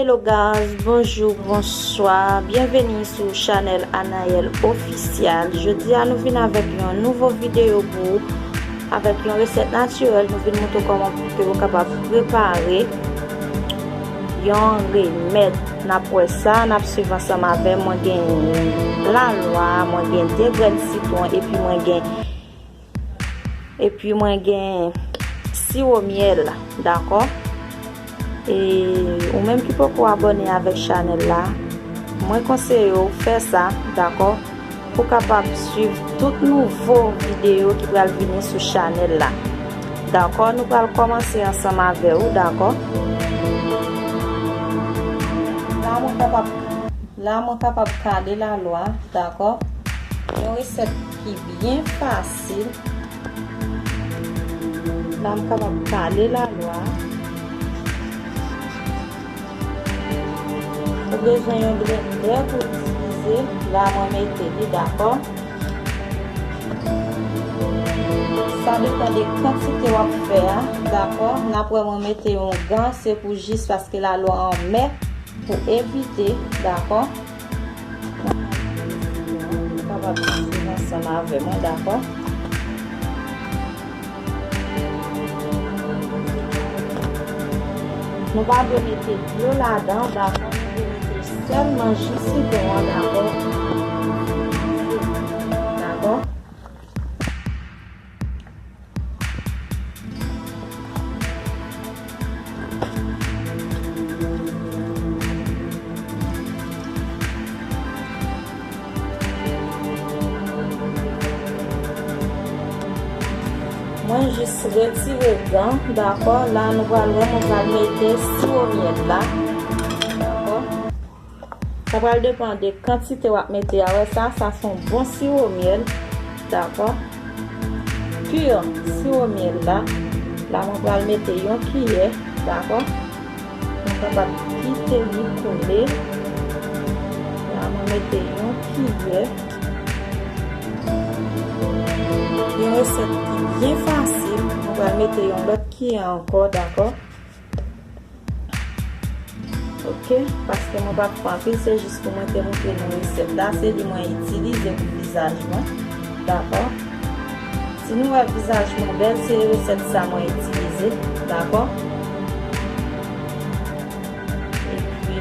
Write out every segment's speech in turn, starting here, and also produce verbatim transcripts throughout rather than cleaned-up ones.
Hello guys, bonjou, bonswa, byenveni sou chanèl Anaëlle Official. Jodi a nou vin avèk yon nouvo videyo pou ou, avèk yon resèt natirèl. Nou vin montre w kòman pou ke ou kapab prepare yon remèd. N ap wè sa, n ap swiv ansanm avè m. Mwen gen lalwa, mwen gen de grenn sitwon, epi mwen gen Epi mwen gen siwo myèl, dakò? E ou menm ki poko abòne avèk chanèl la, mwen konseye w fè sa, dakò? Pou w kapab swiv tout nouvo videyo ki pral vini sou chanèl la. Dakò? Nou pral kòmanse ansanm avè w, dakò? La mwen kapab La mwen kapab kale lalwa, dakò? Yon resèt ki byen fasil. La m kapab kale lalwa. Ou bezwen yon blendè pou itilize. La mwen mete li, dakò? Sa depann de kantite w ap fè a, dakò? N ap wè mwen mete yon gan, se pou jis paske lalwa anmè, pou evite, dakò? Ou kapab swiv ansanm avè mwen, dakò? Nou pa dwe mete dlo ladan, dakò? Nou dwe mete sèlman ji sitwon an, dakò? Dakò? Mwen jis retire gan, dakò? La nou pral wè mwen pral mete siwo myèl la. Dakò? Sa pral depann de kantite w ap mete a. Wè sa, sa se yon bon siwo myèl, dakò? Pur siwo myèl la. La mwen pral mete yon kiyè, dakò? Mwen kapab kite li koule. La mwen mete yon kiyè. Yon resèt ki byen fasil. Mwen pral mete yon lòt kiyè ankò, dakò? Ok, paske mwen pa fè anpil, se jis pou mwen te montre nou resèt la, se li mwen itilize pou vizaj mwen. Dakò? Si nou wè vizaj mwen bèl, se resèt sa mwen itilize. Dakò? Epi,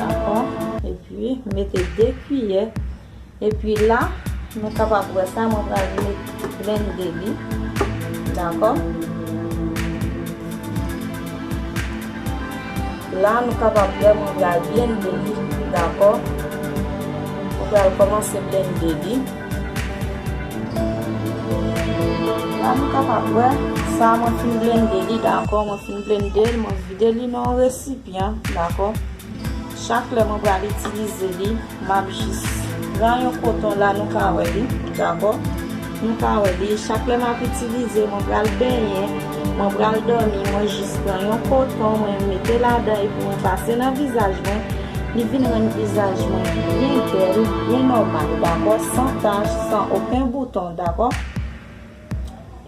dakò? Epi, mete de kiyè. Epi la, nou kapab wè sa, mwen pral met blende li. Dakò? La, nou kapab wè mwen pral blende li. Dakò? Mwen pral kòmanse blende li. La, nou kapab wè sa, mwen fin blende li. Dakò? Mwen fin blende l, mwen vide li nan yon resipyan. Dakò? Chak lè mwen pral itilize li, m ap jis pran yon koton la, nou ka wè li, dakò? Nou ka wè li, chak lè m ap itilize, mwen pral benyen, mwen pral dòmi, mwen jis pran yon koton, mwen mete ladan epi mwen pase nan vizaj mwen. Li vin rann vizaj mwen byen bèl, byen nòmal, dakò? San tach, san okenn bouton, dakò?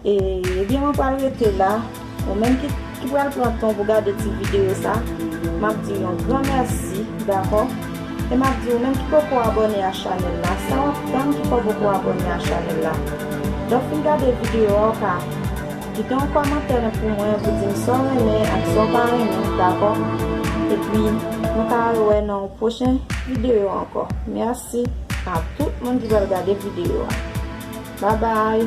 E, ebyen, mwen pral rete la. Ou menm ki, ki pral pran tan pou gade ti videyo sa, m ap di yon gran mèsi, dakò? E m ap di ou menm ki poko abòne a chanèl la, sa w ap tann ki fè w poko abòne a chanèl la? Lè w fin gade videyo a, ou ka kite yon kòmantè pou mwen, pou di m sa w renmen ak sa w pa renmen, dakò? Epi, nou ka rewè nan yon pwochen videyo ankò. Mèsi a tout moun ki pral gade videyo a. Babay!